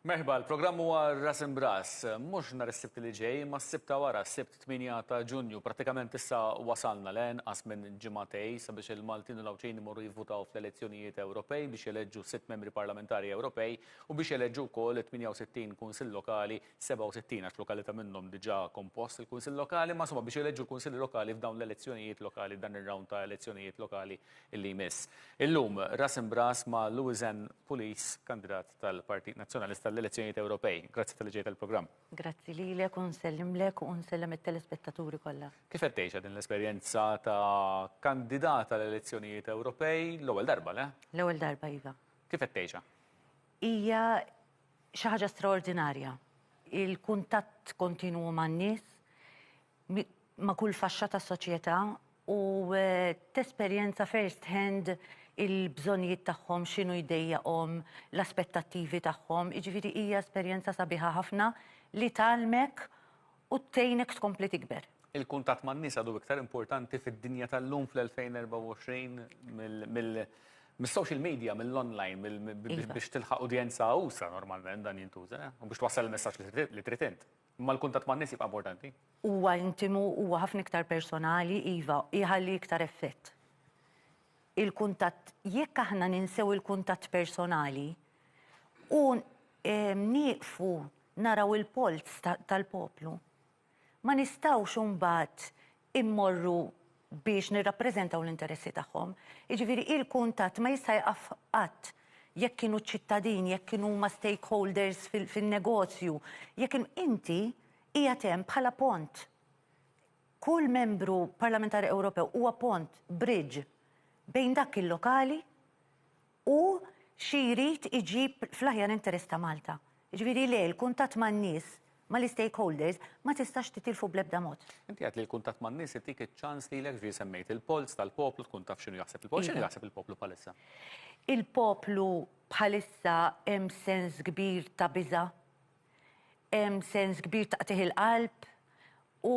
Merħba, l-programm huwa Ras Imbras, mhux nhar is-Sibt li ġej, imma s-Sibt ta' wara, s-Sibt 8 ta' Ġunju. Prattikament issa wasalna le inqas minn ġimagħtej sabiex il-Maltin u l-Għawdxin imorru jivvutaw fl-elezzjonijiet Ewropej biex jeleġġu sitt membri parlamentari Ewropej u biex jeleġġu wkoll 68 kunsill lokali, 67 għax lokalità minnhom diġà kompost il-kunsill lokali, ma insomma biex jeleġġu l-kunsilli lokali f'dawn l-elezzjonijiet lokali dan ir-round ta' elezzjonijiet lokali li jmiss. Illum, ras imbras ma' Louisanne Pulis, kandidat tal-Partit Nazzjonalista għall-elezzjonijiet Ewropej. Grazzi talli ġejt għall-programm. Grazzi lilek u nsellimlek u nsellem it-telespettaturi kollha. Kif qed tgħixha din l-esperjenza ta' kandidat għall-elezzjonijiet Ewropej l-ewwel darba, le? L-ewwel darba, iva. Kif qed tgħixha? Hija xi ħaġa straordinarja. Il-kuntatt kontinwu man-nies, ma' kull faxxa tas-soċjetà u tesperjenza first hand il-bżonnijiet tagħhom, x'inhu jdejjaqhom, l-aspettattivi tagħhom, jiġifieri hija esperjenza sabiħa ħafna li tgħallmek u tgħinek tkompli tikber. Il-kuntatt man-nies għadu iktar importanti fid-dinja tal-lum fl-2024 mill-social media, mill-online, biex tilħaq udjenza usa' normalment dan jintuża, u biex twassal il-messaġġ li trid int. Imma l-kuntatt man-nies jibqa' importanti. Huwa intimu, huwa ħafna iktar personali, iva, jħalli iktar effett. Il-kuntatt, jekk aħna ninsew il-kuntatt personali u nieqfu naraw il-polz tal-poplu, ma nistgħux imbagħad immorru biex nirrappreżentaw l-interessi tagħhom. Jiġifieri il-kuntatt ma jista' jaqaf qatt jekk kienu ċ-ċittadini, jekk kienu huma stakeholders fin-negozju, jekk kienu inti qiegħed hemm bħala pont. Kull membru parlamentari Ewropew huwa pont, bridge, bejn dak il-lokali u xi jrid iġib fl-aħjar interess ta' Malta. Jiġifieri le, il-kuntatt man-nies, mal-istakeholders, ma tistax titilfu bl-ebda mod. Inti għedt li l-kuntatt man-nies itik iċ-ċans lilek, ġifieri semmejt il-polz tal-poplu, tkun taf x'inhu jaħseb il-poplu. X'inhu jaħseb il-poplu bħalissa? Il-poplu bħalissa hemm sens kbir ta' biża', hemm sens kbir ta' qtigħ il-qalb u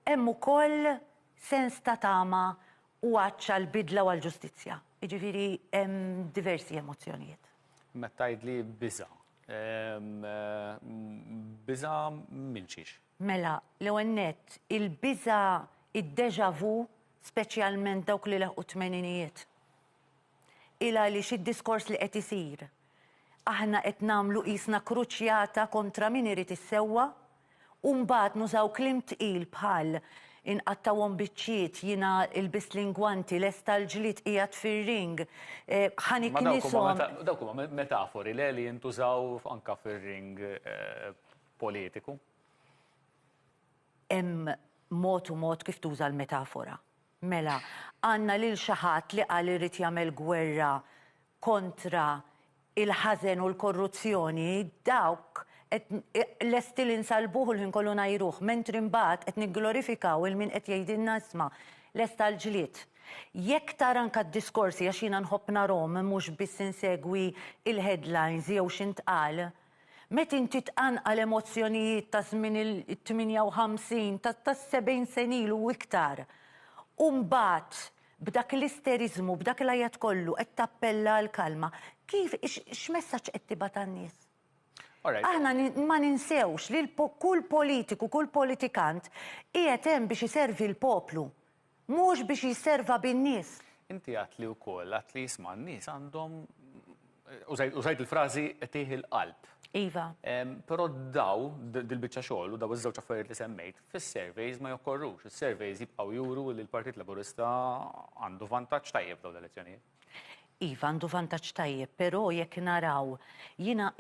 hemm ukoll sens ta' tama u għatx għall-bidla u għall-ġustizzja. Jiġifieri hemm diversi emozzjonijiet. Meta tgħidli biża', biża' minn xiex? Mela, l-ewwel nett, il-biża' id-déjà vu speċjalment dawk li leħqu t-tmeninijiet. Il għaliex id-diskors li qed isir, aħna qed nagħmlu qisna kruċjata kontra min irid is-sewwa U mbagħad nużaw kliem tqil bħal, inqattgħuhom biċċiet, jiena lbist l-ingwanti, lest għall-ġlied qiegħed fir-ring, ħa niknishom. Dawk huma metafori, le, li jintużaw anke fir-ring politiku. Hemm mod u mod kif tuża l-metafora. Mela, għandna lil xi ħadd li qal irid jagħmel gwerra kontra il-ħażen u l-korruzzjoni, dawk qed lesti li nsallbuh u l-ħin kollu ngħajruh, mentri mbagħad qed nigglorifikaw 'il min qed jgħidilna isma' lest għall-ġlied. Jekk tara anke d-diskorsi għax jiena nħobb narhom mhux biss insegwi l-headlines jew x'intqal, Meta inti tqanqal emozzjonijiet ta' żmien il-58, ta' 70 sena ilu u iktar, u mbagħad b'dak l-isteriżmu, b'dak l-għajat kollu qed tappella għall-kalma, kif, x'messaġġ qed tibgħat għan-nies? Aħna ma ninsewx li kull politiku, kull politikant qiegħed hemm biex iservi l-poplu. Mhux biex jisserva bin-nies. Inti għedt li wkoll, għedt li isma' n-nies għandhom, użajt il-frażi qtigħ il-qalb. Iva. Però daw, dil-biċċa xogħol u daw iż-żewġ affarijiet li semmejt, fis-surveys ma jokkorrux. Is-surveys jibqgħu juru li l-Partit Laburista għandu vantaġġ tajjeb f'dawn l-elezzjonijiet. Iva, għandu vantaġġ tajjeb, però jekk naraw, jiena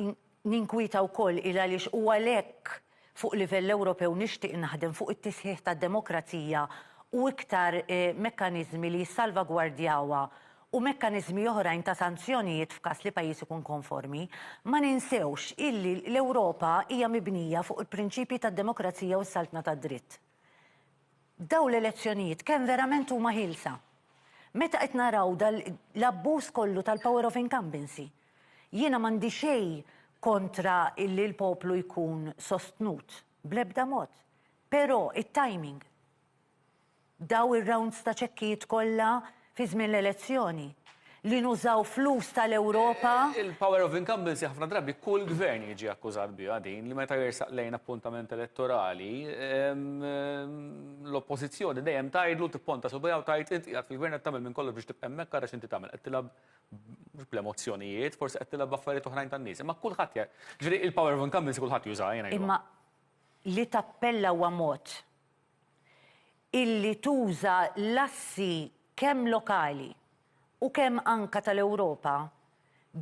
Ninkwieta wkoll il għaliex u għalhekk fuq livell Ewropew nixtieq naħdem fuq it-tisħiħ tad-demokrazija u iktar mekkaniżmi li jissalvagwardjawha u mekkaniżmi oħrajn ta' sanzjonijiet f'każ li pajjiż ikun konformi. Ma ninsewx illi l-Ewropa hija mibnija fuq il-prinċipji tad-demokrazija u s-saltna tad-dritt. Dawn l-elezzjonijiet kemm verament huma ħielsa? Meta qed naraw l-abbuż kollu tal-power of incumbency, jiena m'għandi xejn kontra illi l-poplu jkun sostnut, bl-ebda mod. Però it-timing, daw ir-rounds ta' ċekkijiet kollha fi żmien l-elezzjoni. Li nużaw flus tal-Ewropa. Il-power of incumbency ħafna drabi kull gvern jiġi akkużat biha din li meta jersaq lejn appuntament elettorali l-oppożizzjoni dejjem tgħidlu tipponta subgħajha u tgħid int qiegħed fil-gvern qed tagħmel minn kollox biex tibqa' hemmhekk ara x'inti tagħmel qed tilgħab mhux bl-emozzjonijiet, forsi qed tilgħab b'affarijiet oħrajn tan-nies. Imma kulħadd ġifieri il-power of incumbency kulħadd jużaha jiena Imma li tappella huwa mod illi tuża l-assi kemm lokali u kemm anka tal-Ewropa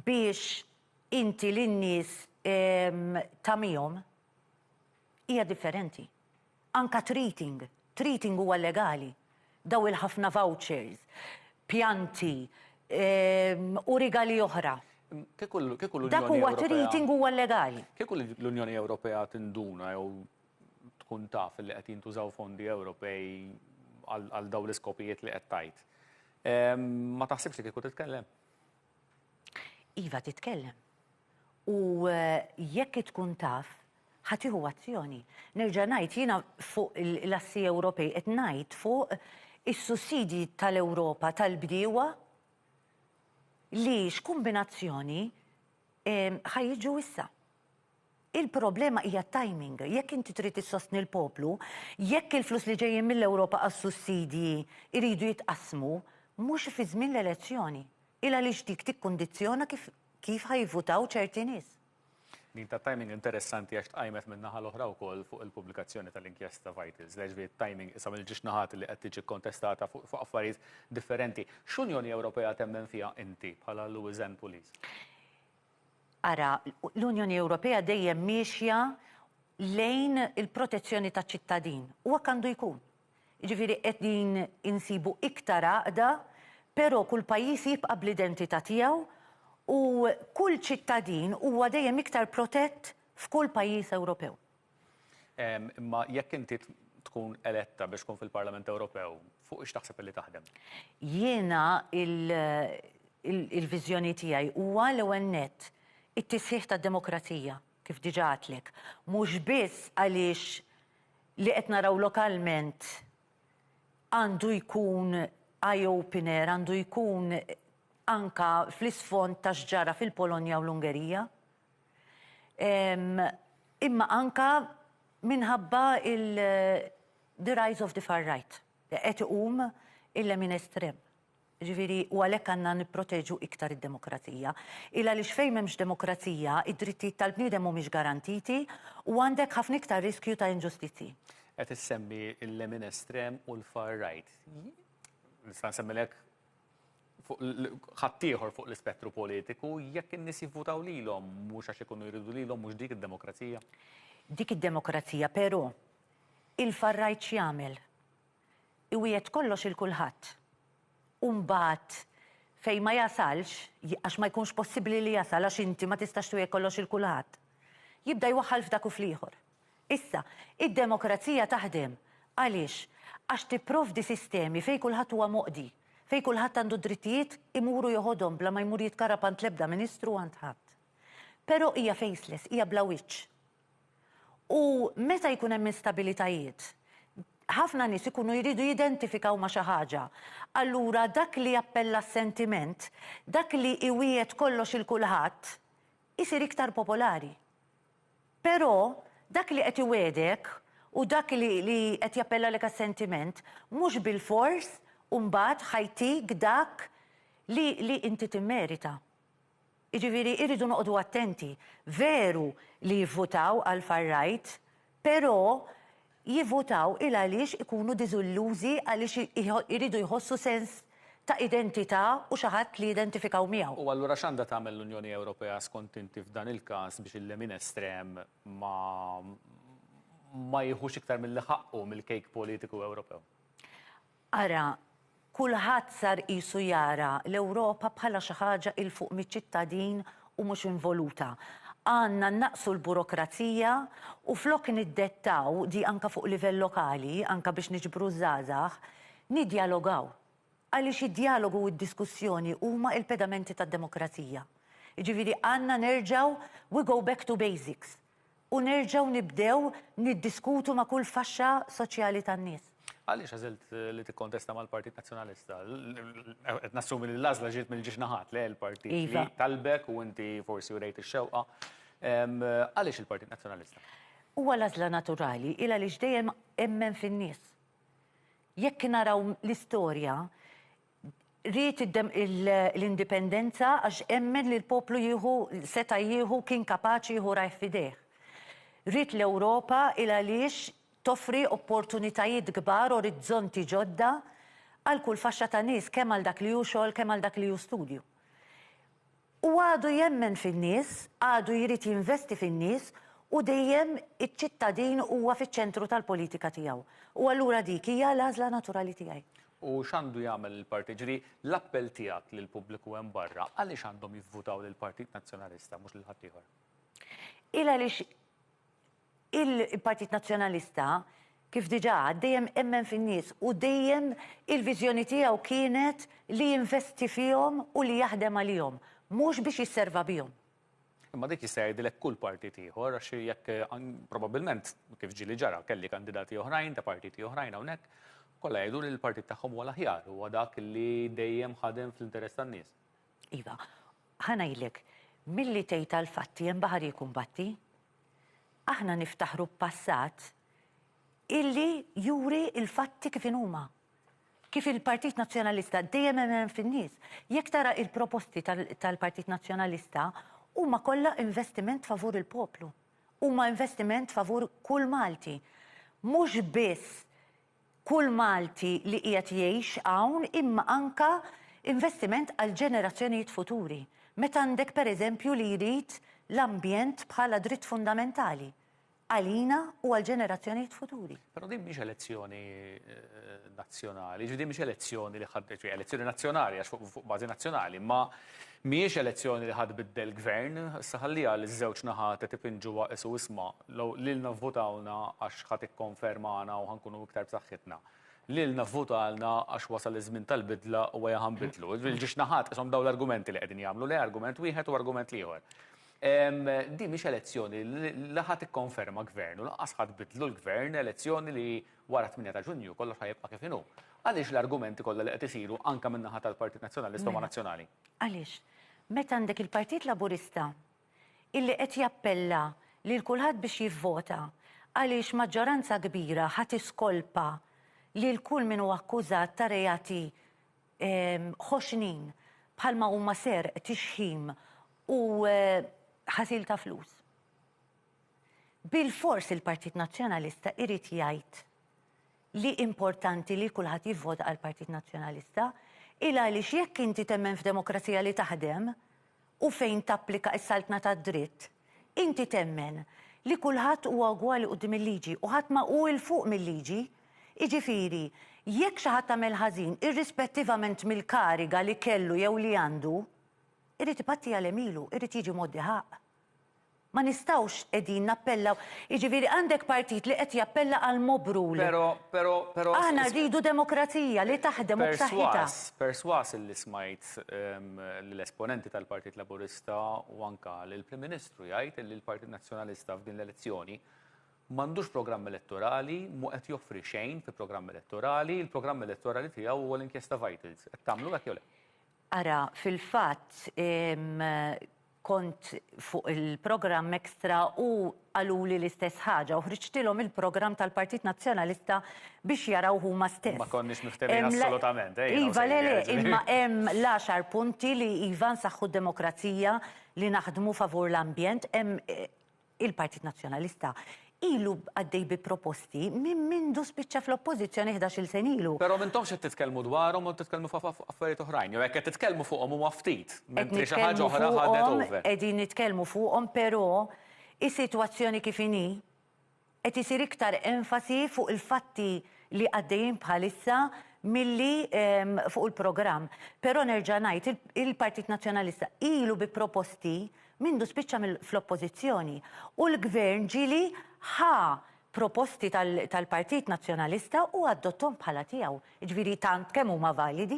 biex inti lin-nies tagħmihom hija differenti. Anka treating, treating huwa llegali. Daw il-ħafna vouchers, pjanti u rigali oħra. Kieku l-Unjoni Dak huwa treating huwa llegali. Kieku l-Unjoni Ewropea tinduna jew tkun taf li qed jintużaw fondi Ewropej għal dawn l-iskopijiet li qed tgħid. Ma taħsibx li kieku titkellem? Iva titkellem. U eh, jekk tkun taf, ħa tieħu azzjoni. Nerġa' ngħid jiena fuq l-assi Ewropej qed ngħid fuq is-sussidji tal-Ewropa tal-bdiewa li x'kumbinazzjoni ħa jiġu issa. Il-problema hija t-timing. Jekk inti trid issostni l-poplu, jekk il-flus li ġejjin mill-Ewropa għas-sussidji jridu jitqassmu, mhux fi żmien l-elezzjoni. Il għaliex dik tikkundizzjona kif kif ħa jivvutaw ċerti nies. Din tat-timing interessanti għax tqajmet min-naħa l-oħra wkoll fuq il-pubblikazzjoni tal-inkjesta Vitals. Le ġifieri t-timing issa mill-ġiex naħat li qed tiġi kkontestata fuq affarijiet differenti. X'Unjoni Ewropea temmen fiha inti bħala Louisanne Pulis? Ara, l-Unjoni Ewropea dejjem miexja lejn il-protezzjoni taċ-ċittadin u hekk għandu jkun. Jiġifieri qegħdin insibu iktar għaqda, però kull pajjiż jibqa' bl-identità tiegħu u kull ċittadin huwa dejjem iktar protett f'kull pajjiż Ewropew. Imma jekk inti tkun eletta biex tkun fil-Parlament Ewropew, fuq ix taħseb li taħdem? Jiena il-viżjoni tiegħi huwa l-ewwel nett it-tisħiħ tad-demokrazija, kif diġà għedtlek. Mhux biss għaliex li qed naraw lokalment għandu jkun eye-opener, għandu jkun anka fl-isfond ta' x'ġara fil-Polonja u l-Ungerija, Imma anka minħabba il the rise of the far right. Qed iqum il-lemin estrem. Ġifieri, u għalhekk għandna nipproteġu iktar id-demokrazija. Il għaliex fejn m'hemmx demokrazija, id-drittijiet tal-bniedem mhumiex garantiti u għandek ħafna iktar riskju ta' inġustizzji. Qed issemmi l-lemin estrem u l-far right. Nista' nsemmilek ħaddieħor fuq l-ispettru politiku jekk in-nies jivvutaw lilhom mhux għax ikunu jridu lilhom mhux dik id-demokrazija. Dik id-demokrazija, però il-far right x'jagħmel? Iwiegħed kollox 'il kulħadd. U mbagħad fejn ma jasalx, għax ma jkunx possibbli li jasal għax inti ma tistax twiegħed kollox 'il kulħadd, jibda jwaħħal f'dak u fl-ieħor. Issa, id-demokrazija taħdem. Għaliex? Għax tipprovdi sistemi fejn kulħadd huwa moqdi, fejn kulħadd għandu d-drittijiet imur u joħodhom bla ma jmur jitkarrab għand l-ebda ministru u għand ħadd. Però hija faceless, hija bla wiċċ. U meta jkun hemm instabilitajiet, ħafna nies ikunu jridu jidentifikaw ma' xi ħaġa. Allura dak li jappella s-sentiment, dak li iwiegħed kollox 'il kulħadd, isir iktar popolari. Però dak li qed iwiegħdek u dak li li qed jappellalek għas-sentiment mhux bilfors mbagħad ħa jtik dak li li inti timmerita. Jiġifieri irridu noqogħdu attenti. Veru li jivvutaw għall-far right, però jivvutaw il għaliex ikunu diżillużi għaliex iridu jħossu sens ta' identità u xi ħadd li jidentifikaw miegħu. U allura x'għandha tagħmel l-Unjoni Ewropea skont inti f'dan il-każ biex il-lemin estrem ma ma jieħux iktar milli ħaqqu mill-kejk politiku Ewropew? Ara, kulħadd sar qisu jara l-Ewropa bħala xi ħaġa 'il fuq miċ-ċittadin u mhux involuta. Għandna nnaqqsu l-burokrazija u flok niddettaw, di anke fuq livell lokali, anke biex niġbru ż-żgħażagħ, niddjalogaw. Għaliex id-djalogu u d-diskussjoni huma l-pedamenti tad-demokrazija. Jiġifieri għandna nerġgħu we go back to basics u nerġgħu nibdew niddiskutu ma' kull faxxa soċjali tan-nies. Għaliex għażilt li tikkontesta mal-Partit Nazzjonalista? Qed nassumi li l-għażla ġiet mill-ġiex naħat le l-partit li iva. talbek u inti forsi urejt ix-xewqa. Għaliex il-Partit Nazzjonalista? Huwa l-għażla naturali il għaliex dejjem emmen fin-nies. Jekk naraw l-istorja, ried l-indipendenza għax emmen li l-poplu jieħu seta' jieħu kien kapaċi jieħu rajh f'idejh. Ried l-Ewropa il għaliex toffri opportunitajiet kbar, orizzonti ġodda għal kull faxxa ta' nies kemm għal dak li hu xogħol kemm għal dak li hu studju. U għadu jemmen fin-nies, għadu jrid jinvesti fin-nies u dejjem iċ-ċittadin huwa fiċ-ċentru tal-politika tiegħu. U allura dik hija l-għażla naturali tiegħi. U x'għandu jagħmel il-partit? Ġifieri l-appell tiegħek lill-pubbliku hemm barra, għaliex għandhom jivvutaw lill-Partit Nazzjonalista mhux lil ħaddieħor? Il għaliex Il-Partit Nazzjonalista, kif diġà għedt, dejjem emmen fin-nies u dejjem il-viżjoni tiegħu kienet li jinvesti fihom u li jaħdem għalihom, mhux biex jisserva bihom. Imma dik jista' jgħidilek kull partit ieħor għax jekk probabbilment kif ġieli ġara kelli kandidati oħrajn ta' partiti oħrajn hawnhekk, kollha jgħidu li l-partit tagħhom huwa l-aħjar, huwa dak li dejjem ħadem fl-interess tan-nies. Iva, ħa ngħidlek, milli tgħid għall-fatti hemm baħar jikkumbatti. Aħna niftaħru b'passat illi juri l-fatti kif inhuma. Kif il-Partit Nazzjonalista dejjem emmen fin-nies. Jekk tara il-proposti tal-Partit Nazzjonalista huma kollha investiment favur il-poplu. Huma investiment favur kull Malti. Mhux biss kull Malti li qiegħed jgħix hawn imma anke investiment għall-ġenerazzjonijiet futuri. Meta għandek pereżempju li jrid l-ambjent bħala dritt fundamentali għalina u għall-ġenerazzjonijiet futuri. Però din mhix elezzjoni nazzjonali, jiġifieri din mhix elezzjoni li ħadd, ġifieri elezzjoni nazzjonali għax fuq bażi nazzjonali, imma mhijiex elezzjoni li ħa tbiddel gvern, issa ħalliha li ż-żewġ naħat qed ipinġuha qisu isma' Lilna vvutawlna għax ħa tikkonfermana u ħa nkunu iktar b'saħħitna. Lilna vvutalna għax wasal iż-żmien tal-bidla u ejja ħa nbiddlu. Il-ġiex naħat qishom dawn l-argumenti li qegħdin jagħmlu, le argument wieħed u argument l-ieħor. Din mhix elezzjoni li ħa tikkonferma gvern u lanqas ħa tbiddlu l-gvern, elezzjoni li wara t-8 ta' Ġunju kollox ħa jibqa' kif inhu. Għaliex l-argumenti kollha li qed isiru anke min-naħa tal-Partit Nazzjonalista huma Mela, nazzjonali? għaliex? Meta għandek il-Partit Laburista illi qed jappella lil kulħadd biex jivvota għaliex maġġoranza kbira ħa tiskolpa lil kull min hu akkużat ta' reati ħoxnin bħalma huma serq, tixħim u ħasil ta' flus. Bilfors il-Partit Nazzjonalista irid jgħid li importanti li kulħadd jivvota għall-Partit Nazzjonalista il għaliex jekk inti temmen f'demokrazija li taħdem u fejn tapplika s-saltna tad-dritt, inti temmen li kulħadd huwa ugwali quddiem il-liġi u ħadd ma hu 'l fuq mil-liġi. Jiġifieri, jekk xi ħadd għamel ħażin, irrispettivament mill-kariga li kellu jew li għandu, irid ipatti għal għemilu, irid jiġi mgħoddi ħaqq. Ma nistgħux qegħdin nappellaw, jiġifieri għandek partit li qed jappella għal mob rule. Però, però, però. Aħna rridu demokrazija li taħdem u b'saħħitha. Persważ, persważ illi smajt lill-esponenti tal-Partit Laburista u anke lill-Prim Ministru jgħid illi l-Partit Nazzjonalista f'din l-elezzjoni m'għandux programm elettorali, mhu qed joffri xejn fi programm elettorali, il-programm elettorali tiegħu huwa l-inkjesta Vitals. Qed tagħmlu hekk jew le? Ara, fil-fatt, Kont fuq il-programm Extra u qaluli l-istess ħaġa u ħriġtilhom il-programm tal-Partit Nazzjonalista biex jarawh huma stess. Ma konniex miftehmin assolutament, eh, Iva, le, le, imma hemm l-għaxar punti li iva nsaħħu d-demokrazija, li naħdmu favur l-ambjent, hemm Il-Partit Nazzjonalista ilu għaddej bi proposti minn mindu spiċċa fl-Oppożizzjoni 11-il sena ilu. Però m'intomx qed titkellmu dwarhom u titkellmu fuq affarijiet oħrajn. Jew jekk qed titkellmu fuqhom huma ftit, mentri xi ħaġa oħra ħadet over. Qegħdin nitkellmu fuqhom però is-sitwazzjoni kif inhi qed isir iktar enfasi fuq il-fatti li għaddejjin bħalissa milli fuq il-programm. Però nerġa' ngħid, il-Partit Nazzjonalista ilu bi proposti mindu spiċċa fl-Oppożizzjoni u l-Gvern ġieli ħa proposti tal-Partit Nazzjonalista u adotthom bħala tiegħu. Jiġifieri tant kemm huma validi.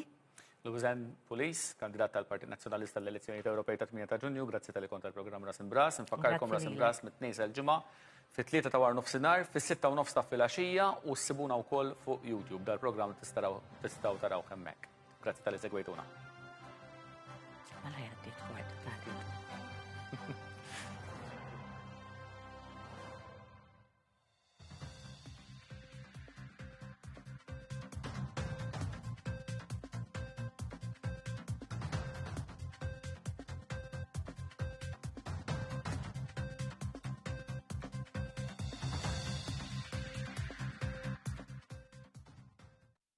Louisanne Pulis, kandidat tal-Partit Nazzjonalista għall-elezzjonijiet Ewropej tat-8 ta' Ġunju, grazzi talli kont għall-programm Ras Imb'Ras. Infakkarkom Ras Imb'Ras mit-Tnejn sal-Ġimgħa. Fit-tlieta ta' waranofsinhar, fis-6:30 ta' filgħaxija u ssibuna wkoll fuq YouTube. Dal-programm tistgħu tarawh hemmhekk. Grazzi talli segwejtuna. Mela jgħaddi kwarta ta'